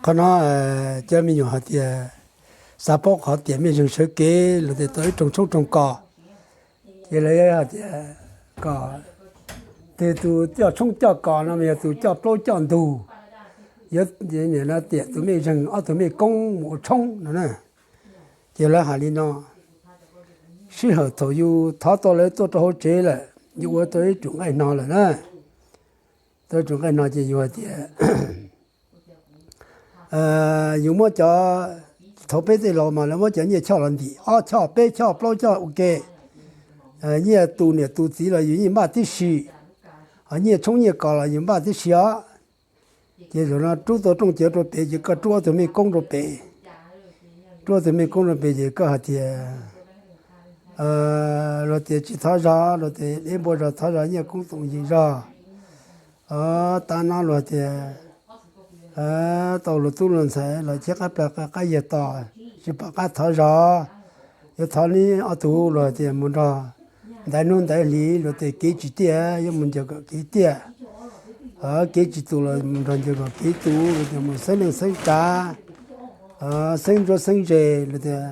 Qhov no cov me nyuam hais tias xav paub qhov tiam mej zeeg sawv kev los tias tau ib rooj tshoob rooj kos, ces lawv hais tias kom tus coj tshoob coj kos no mas yog tus coj plaub coj ntug, yuav tiam tus mej zeeg ob tug mej koob mus ua tshoob no na. Ces lawv hais li no, sij hawm thaum yus thov tau lawv tuaj rau hauv tsev lawm, yus ua tau ib tug nqaij no lawm na, tau ib tug nqaij no ces yus hais tias yus muab cov, thaum peb tej laus mas lawv muab cov nyiaj choj los ntim ob choj peb choj plaub choj ua ke. Nyiaj tus niam tus txiv los yus yeej npaj tib si, ho nyiaj tshoob nyiaj kos los yus npaj tib si os. Ces zaum no rub tau rooj cawv rau pem ces koj rub ob tug mej koob rau pem. Rub ob tug mej koob rau pem ces koj hais tias luag tias tsis thov zog, luag tias deb npua zog, thov zog nyiaj koob toom yim zog. Tab no luag tias tau luag tub luag ntxhais los cheb qab plag qab yag tos, tsis pom qab thov zog. Yuav thov neb ob tug luag tias mus nrog ntaiv hnub ntaiv hli, luag tias kev tsis tiaj yuav mus ncaws kom kev tiaj, kev tsis tus los mus nrog ncaws kom kev tus, luag tias mus xeeb neej xeeb tsav, xeeb ntsuab xeeb ze, luag tias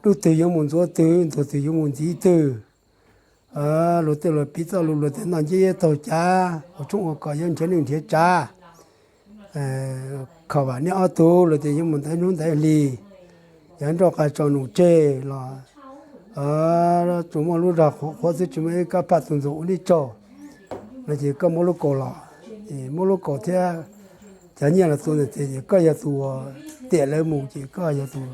lub twg yuav mus ntxuav twg, ntxuav twg yuav mus ntxiv twg. Luag tej luag piv txoj lus luag tias noj nceb yuav taug cav, ua tshoob ua kos yuav nrhiav neej nrhiav tsav. Kho vam neb ob tug luag tias yuav mus ntaiv hnub ntaiv hli, yog nroj qas tso num tseg los tsuas muaj lub zog qhuav qhuav xwb tsis muaj ib kab phaj tus ntxoog ua neb tsaug. No ces koj muab lub kaus los, muab lub kaus thiab cov nyiaj los tua ntawm tes ces koj yog tus tiam lawv mus ces koj yog tus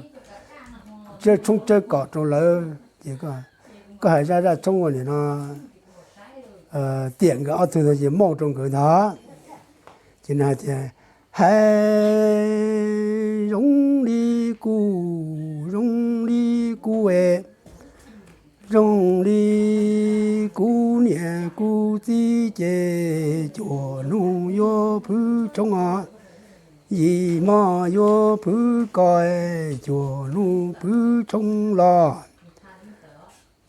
tsawb tshoob tsawb kos rau lawv ces koj hais zaj zaj tshoob ua nim no tiam nkawd ob tug ntawd ces mauj rau nkawd ntag. Ces nws hais tias, hais zoo li kuv, zoo li kuv es, zoo li kuv niam kuv txiv ces cuaj hnub yuav phwv tshoob os, yim hmo yuav phwv kos, cuaj hnub phwv tshoob los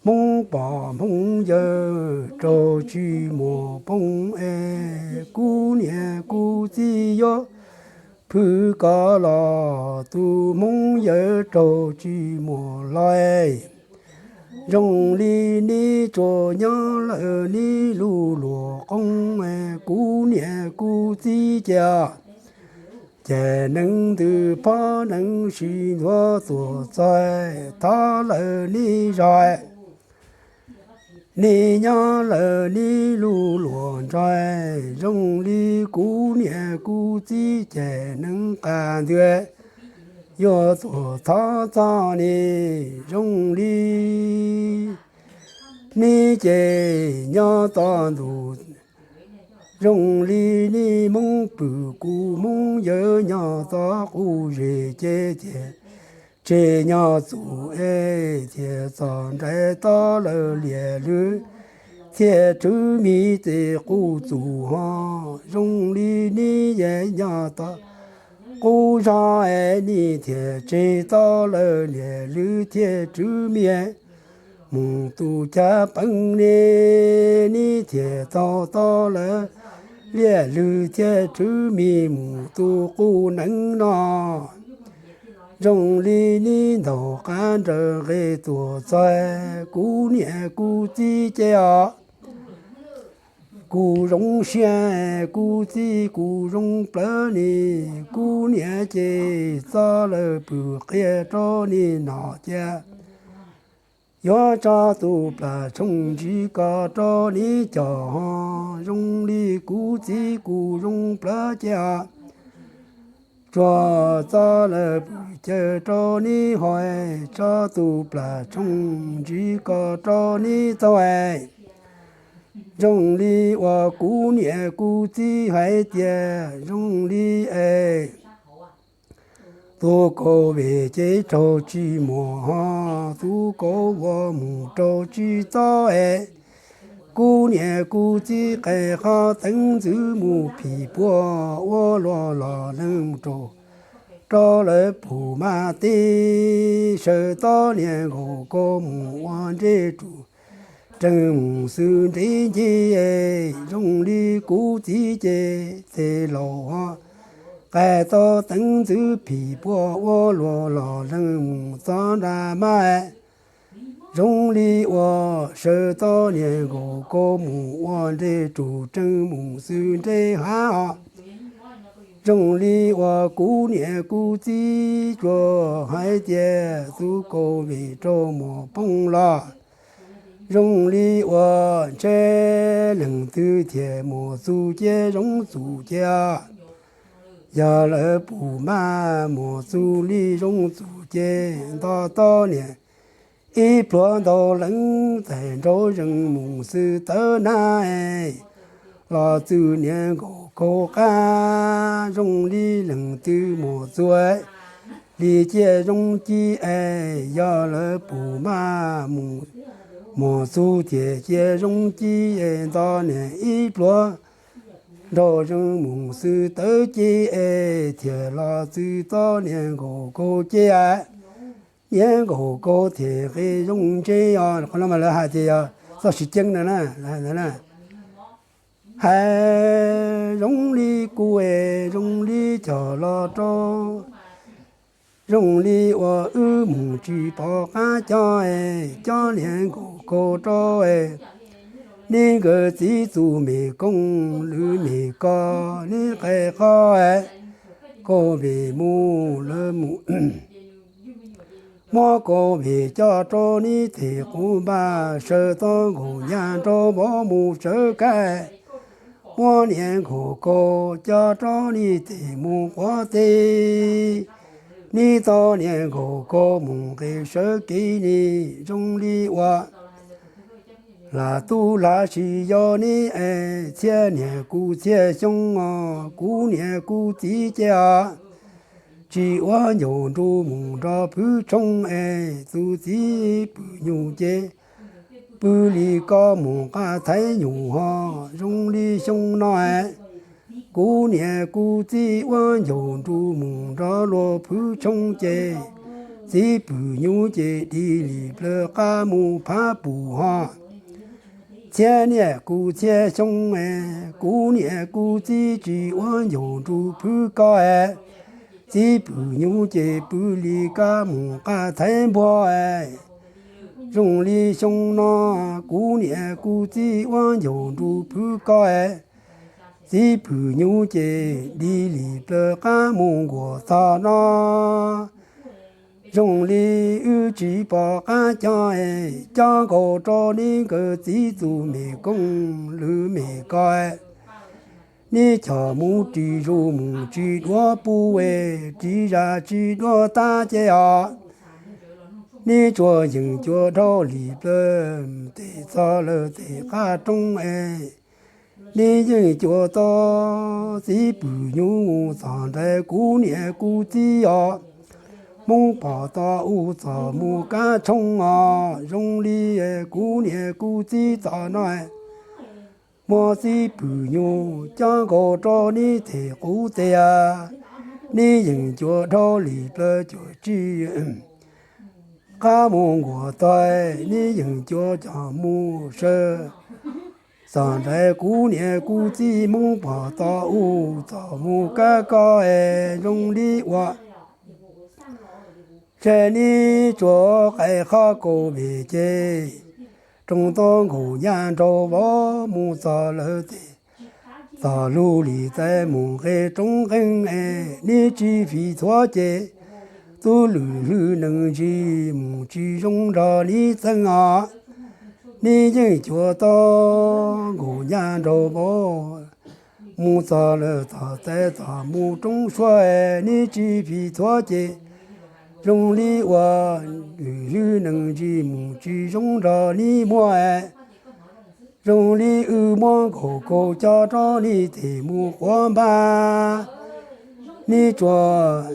Hmoob pom Hmoob yawg raug tsis muaj poob es, kuv niam kuv txiv yuav phwv kos los tus Hmoob yawg raug tsis muaj hlo. Zoo li neb tsuas nyob lawm neb lub luag qoob, kuv niam kuv txiv ces ces neev ntws phob neev sib nthuav tuaj txog, thov lawm neb zog, neb nyob lawm neb lub luag ntsuag. Zoo li kuv niam kuv txiv ces neev qas ntws yuav tuaj thov txog neb. Zoo li neb ces nyob toj ntuj, zoo li neb Hmoob pwg kuv Hmoob yawg nyob toj qub zes ces, ces tseg nyob txuj es thiaj txog nraim toj lawv liaj lwg thiaj tswv mi tej qub txuj ho. Zoo li neb yeej nyob toj qub zog es neb thiaj tseg toj lawv liaj lwg thiaj tswv mi mus tu cav peev ne, neb thiaj txog toj lawv liaj lwg thiaj tswv mi mus tu qub neev no. Zoo li neb ntaug qab nrawg nqe tuaj txog, kuv niam kuv txiv ces os, kuv zoo siab kuv txiv kuv zoo plawv ne, kuv niam ces txoj lawv pw qhia rau neb nom cia, yuav tso tus plas tshooj ntsig kos rau neb cog ho. Zoo li kuv txiv kuv zoo plawv ces os, tsuas txoj lawv pw caw rau neb ho, tso tus plas tshooj ntsig kos rau neb taug. Zoo li uas kuv niam kuv txiv hais tias zoo li es, tus kaus vim ces raug tsis muaj ho, tus kaus uas mus raug tsis txog es, kuv niam kuv txiv qe qhov teev ntxwv mus phim puag ua luaj los leej mus rau, rau lawv pum maj teb, sawv toj niag nkaus koj mus ua ntsej rus, reeg mus xwb ntsej nce. Zoo li kuv txiv ces tes laus ho, qaij tau teev ntxwv phim puaj ua luag los leeg mus txog nram mab. Zoo li uas sawv tau niag nkaus kaus mus ua nres rus tsees mus xwb nres hav os. Zoo li uas kuv niam kuv txiv tsuas hais tias txuv kaus vim rau mus poob los, zoo li uas ntshe leej twg thiaj mus txug ces zoo txug ces. Yog lawv pum maj mus txug li zoo txug ces nto tau niam ib pluag ntau leev txais nraug zeeg mus xwb tawv nab. Los txwv niag nkaus kaus qab zoo li leej twg mus txug li ciaj zoo ci es, yog lawv pum maj mus txug thiaj ciaj zoo ci es nto niam ib pluag nraug zeeg mus xwb tawv ci es thiaj los txwv tau niag nkaus kaus ci. Niag nkaus kaus thiaj qi zoo ntse os. Qhov no mas lawv hais tias yog txoj siv ceeb no na, lawv hais ntawd na. Hais zoo li kuv es zoo li cog los rau, zoo li uas wb mus tsis pom qab cog es cog niag nkaus kaus rau es, neb nkawd txiv txuj mem kooj lwm mem koj neb qe qo es, kaus vim mus lawv mus muab kaus vim coj rau neb tes qub npaj sawv tau nkaus nyaj nraug vauv mus sawv kaij, muab niag nkaus kaus coj rau neb tes mus quav teb, neb tau niag nkaus kaus mus nqis sawv kev ne, zoo li uas lam tub lam sis yog neb es txhiaj niag kuv txhiaj xyoo os, kuv niag kuv txiv ces os, tsis ua ncaug nrug mus nrog phwb tshoob es, tus txiv pwm nyuj ces pw li koj mus qab thaib nyuj ho, zoo li xyoo no es, kuv niag kuv txiv ua ncaug nrug mus nrog luag phwb tshoob ces, txiv pwm nyuj ces dig li plawg qab mus phab pum ho. Txhiaj niag kuv txhiaj xyoo es, kuv niag kuv txiv tsis ua ncaug nrug phwb koj es, txiv pwm nyuj ces pw li kab mus qab thaib npuag es, zoo li xyoo no, kuv niag kuv txiv ua ncaug nrug phwb koj es, txiv pwm nyuj ces dig li plawg qab mus nkuas tog no. Zoo li wb tsis pom qab cog es, coj nkaus rau neb nkawd txiv txuj mem kooj lwm mem koj es, neb cog mus ris zuj mus tsis duav pub es, ris zam tsis duav tab ces os, neb tsuas yeej cuam dhau li plawg tes txog lawm tes qab roob es, neb yeej cuam tau txiv pwm nyuj txog nraim kuv niam kuv txiv os. Hmoob pom tau ub txog mus kab tshoob os, zoo li kuv niam kuv txiv txom no, muab txiv pwm nyuj coj nkaus rau neb tes qub tiag, neb yeej cuam dhau li plawg cuam tsis qab mus nkuas tog, neb yeej cuam cog mus sawv txog nraim kuv niam kuv txiv. Hmoob pom tau ub txog mus kab koj es, zoo li uas ntshe neb tsuas qe qhov kaus vim ces, roob tau nkaus nyaj nraug vauv mus txog lawm tes, txog lub lim txais mus nqe roob nqeeb es, neb tsis fim txhuav ces, tub lwm hlwb neeg ntsis mus tsis zoo nrog neb txeeb os. Neb yeej cuam tau nkaus nyaj nraug vauv mus txog lawm txog txais txog mus roob suab es, neb tsis fim txhuav ces, zoo li uas lwm hlwb neeg ntsis mus tsis zoo nrog neb muag es, zoo li wb muab nkaus kaus coj rau neb tes mus quav npab. Neb tsuas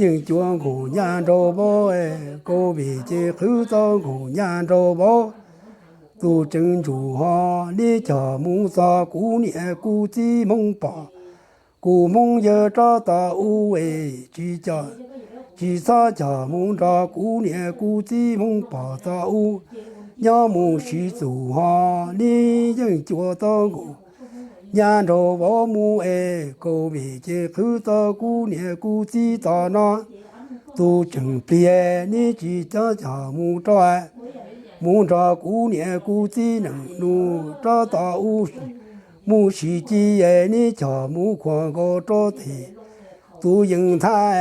yeej cuam nkaus nyaj nraug vauv, kaus vim ces qhwv tau nkaus nyaj nraug vauv. Tus tseem ntsuj ho neb cog mus txog kuv niam kuv txiv. Hmoob pom kuv Hmoob yawg rov tom ub es, tsis cog, tsis txhob cog mus nrog kuv niam kuv txiv. Hmoob pom tom ub nyob mus siv txuj ho, neb yeej cuam tau nkaus nyab nraug vauv mus es kaum vim ces qhwv tau kuv niam kuv txiv tom no. Tus tseem pliag neb tsis coj coj mus rau, mus nrog kuv niam kuv txiv neej nus rov tom ub mus sim ci es neb coj mus khuam nkaus rau tim tus yeej nthav,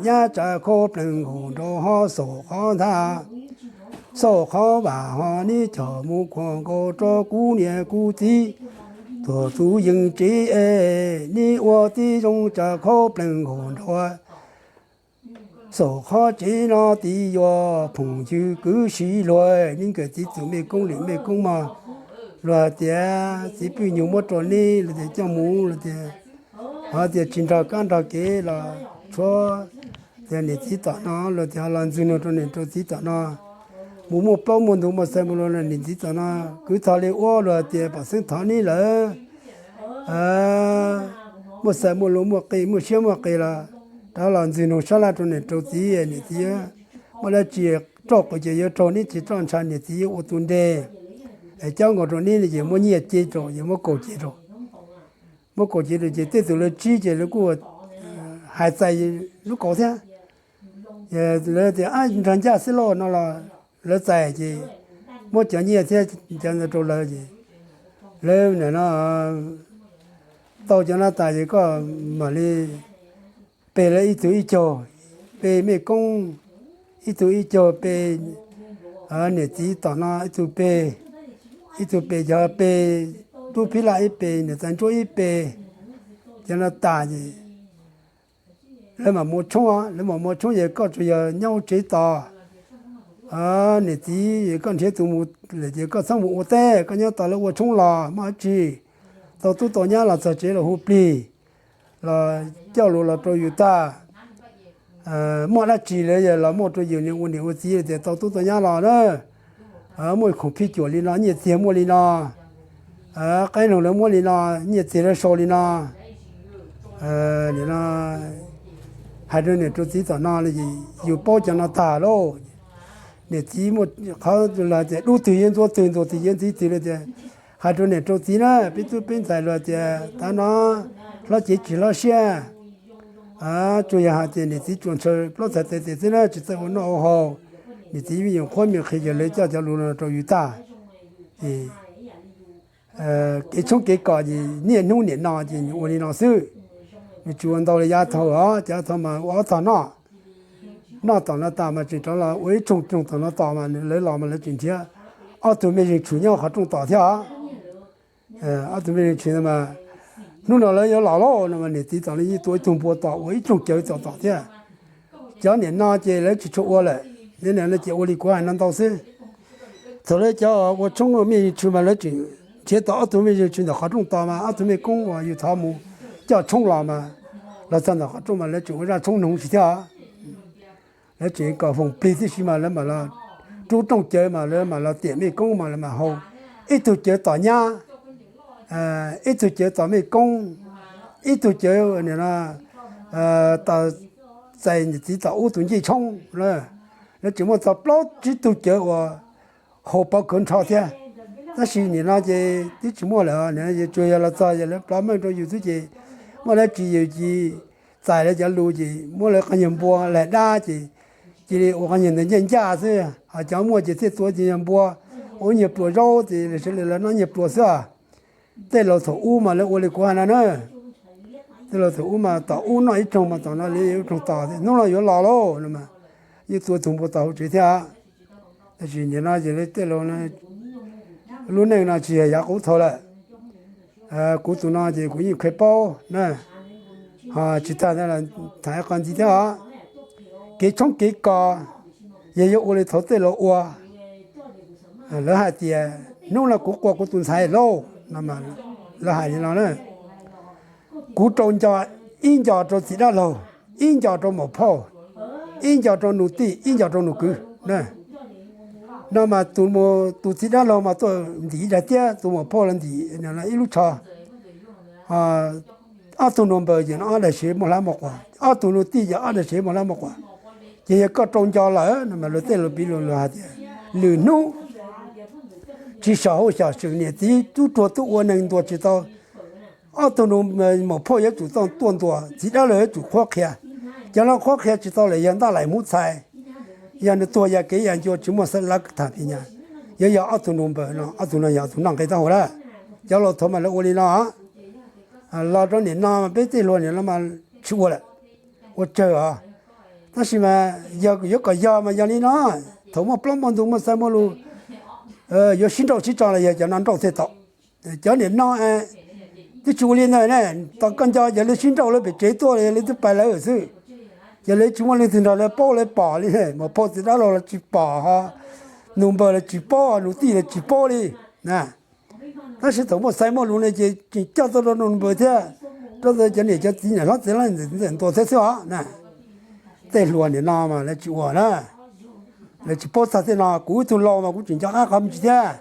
nyab tsa khau plees nkaus nraud ho xaum qhov nthav, xaum qhov vam ho neb coj mus khuam nkaus rau kuv niam kuv txiv. Tuaj tus yeej tsev es neb ua tib zoo tsa khau plees nkaus nraud, xaum qhov tsev no tid yuav phooj ywg kwv tij luag, neb nkawm txiv tus mej koob lwm mej koob mog, luag tias txiv pwj nyuag muab rau neb los tias coj mus los tias, ho tias tsis nrog kab nrog kev los tshuav tias niam txiv tom no los tias ho los ntxwg nug rau niam rau txiv tom no, mus muaj plaub muaj ntug muaj xaim muaj lus los niam txiv tom no, kwv thov li ua luag tias pom xeeb thov neb lawm, muaj xaim muaj lus muaj qe muaj siab muaj qe los rov los ntxwg nug sab laj rau niam rau txiv, niam txiv muaj dab tsi roj qus ces yuav raug neb tsis roj ntsha niam txiv yuav ua tus nres, es coj nkaus rau neb no ces muab nyiaj ce rau, yuav muab kaus ce rau. Muab kaus ce rau ces tej tus lawv tsib ces lawv kuj hais txais lub kaus thiab. Lawv tias nrog ncaj xwb lauj no los lawv txais ces muab cov nyiaj thiab cov ntawd rau lawv ces lawv nim no tau cov no tas ces koj mam li pe lawv ib tug ib caug, pe mej koob ib tug ib caug, pe niam txiv tom no ib tug pe, ib tug pe cov pe tub phib laj ib pe, niam tais ntsuab ib pe. Cov no tas ces lawv mam mus tshoob, lawv mam mus tshoob ces koj tsuas yog nyob hauv tsev tos niam txiv, koj nrhiav tus mus lawm ces koj txhob mus ua teb, koj nyob tos lawv ua tshoob los maj tsi tau tub tau nyab los txog tsev los hu plig los coj lus los rau yus tag, muaj dab tsi lawv yog los muaj rau yus niam ua niam ua txiv tias tau tub tau nyab los na, muaj khoom phij cuam li no, nyiaj txiag muaj li no, qaib noog lawv muab li no, nyiaj txiag lawv sau li no. Nim no hais rau niam rau txiv tom no, yus paub cov no tag lauj. Niam txiv muaj qhov los tias dub twg yuav ntxuav twg, ntxuav twg yuav ntxiv twg los tias hais rau niam rau txiv na, peb tub peb ntxhais los tias tav no hlob cev tsis hlob siab, tsuas yog hais tias niam txiv tsuas ntshaw plaub txhais tes tes xwb na, tsis txawj ua noj ua haus, niam txiv me nyuam qhuab me qhia ces lawv coj cov lus no rau yus tag. Kev tshoob kev kos ces niaj hnub nim no ces ua li no xwb. Nws tsis ua ntau li yav thaum os, yav thaum mas ua ob tog noj, noj tom no tas mas tseem rov los ua ib rooj rooj tom no tos mas lawv los mas lawv tseem nrhiav ob tug mej zeeg tshwm nyob qhov rooj tos thiab os. Ob tug mej zeeg tshwm no mas hnub no lawv yuav los lauj no mas niam txiv tom no yeej tua ib tug npua tos ua ib rooj cawv tom tom thiab. Cov niam no ces lawv tsis tshua ua lawm, ces ua li kuv hais no ntau xwb. Thaum lawv cov ua tshoob mej zeeg tshwm mas lawv tseem nrhiav tau ob tug mej zeeg tshwm ntawm qhov rooj tos mas ob tug mej koob uas yus thov mus coj tshoob los mas los txog ntawm qhov rooj mas lawv tseem ua zaj tshoob noog tsis thiab. Lawv tseem kom foom plig tib si mas lawv mam los rub rooj cawv mas lawv mam los tiam mej koob mas lawv mam haus. Ib tug cawv tom nyab, ib tug cawv tom mej koob, ib tug cawv nim no txais niam txiv tom ub tus ncej tshoob. Lawv tseem muaj txog plaub tsib tug cawv uas haus pov khawv nrho thiab. Tab sis nim no ces twb tsis muaj lawm, tsuas yog los txog yog lawv plov meej rau yus xwb ces muaj dab tsi yus cia li txais lawv cov lus ces muab lawv qhov nyiag npua laig dab ces cia li ua qhov nyiag ntawd ncaj ncaj xwb, ho cov muaj ces thiaj tua ces nyiag npua, ua nyiag pluas zaub ces sawv daws los noj nyiag pluas xwb. Tej laus thaum ub mas lawv ua li kuv hais no na. Tej laus thaum ub mas tom ub noj ib rooj mas tom no li ib rooj tos, hnub no yuav los lauj no mas yeej tua tug npua tos hauv tsev thiab. Tab sis nim no ces lawv tej laus lub neej no tsis yog yav qub thaum lawm. Kuv tus no ces kuv yeej kheev paub na, ho tsis tag ntawd los tham ib qho ntxiv thiab os. Kev tshoob kev kos yog yuav ua li thaum tej laus ua, lawv hais tias hnub no kuv qua kuv tus ntxhais lauj no, lawv hais li no na, kuv rau nco, ib nco rau txiv dab laug, ib nco rau maum phauj, ib nco rau nus tij, ib nco rau nus kwv. No mas tus, tus txiv dab laug mas tuaj ntim ib daig tiab, tus maum phauj los ntim ib lub tsho. Ob tug nus npaws ces ob daig sev muaj hlab muaj quas, ob tug nus tij ces ob daig sev muaj hlab muaj quas. Ces yog koj rau nco lawm no mas luag tej laus piv lus hais tias lwm hnub tsis xyaum hauj xyaum seem, niam txiv tub ruag tub ua neeg ntuas tsis tau ob tug nus maum phauj yuav tsum tau tuaj ntua, txiv dab laug yuav tsum qhuab qhia. Cov no qhuab qhia tsis tau lawm yog ntaj laim hmub txhais, yog nws tuag yog kev yam ncua tsis muaj xeeb lab tham tias nyab. Yuav yog ob tug nus npawm no, ob tug no yog ob tug noj nqe taub hau lawm. Cov laus thaum mas lawv ua li no, los rau nim no mas peb tej hluas nim no mas tsis ua lawm, ua tsawg os. Tab sis mas yog yuav kom yog mas yog li no, thaum muaj plaub muaj ntug muaj xaiv muaj lus, yuav sib nrauj sib tso los yog cov no nrauj thiaj tau. Cov nim no twb tsis ua li ntawd ne, tos koj nco yog lawv sib nrauj lawv pem tsev tuaj los yog lawv twb pais lawv xwb. Yog lawv tsis muaj leej twg nrog lawv paub lawv pom li, maum phauj txiv dab laug los tsis pom ho, nus npawg los tsis paub, nus tij los tsis paub li na. Tab sis thaum muaj xaiv muaj lus no ces tseem coj tau rau nus npawg thiab, rau cov niam cov txiv niam hlob txiv hlob ntxawm ntuas thiab xwb os na. Tej hluas nim no mas lawv tsis ua na, lawv tsis paub txog tej no. Kuv ib tug laus mas kuv tseem nco qab qhov me ntsis thiab.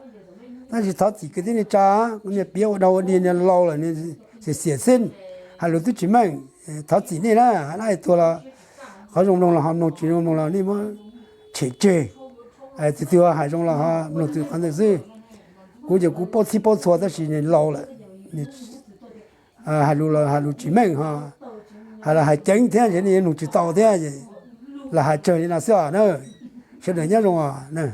Tab sis thov txim kwv tij neej tsa, kuv niag piav ua dog ua dig, niag laus lawm, niag xiam xiam xwb, hais lus twb tsis meej. Thov txim nej na, hais tuag los qhov zoo mloog los ho mloog, tsis zoo mloog los nej muab tshem tseg. Tus twg hais zoo los ho mloog tus qhov ntawd xwb. Kuv ces kuv paub txhij paub txhua tab sis niag laus lawm, hais lus los hais lus tsis meej ho, hais los hais ceev thiab ces nej yuav mloog tsis tau thiab. Los hais tsawg li no xwb os na. Sawv daws nyob zoo os na.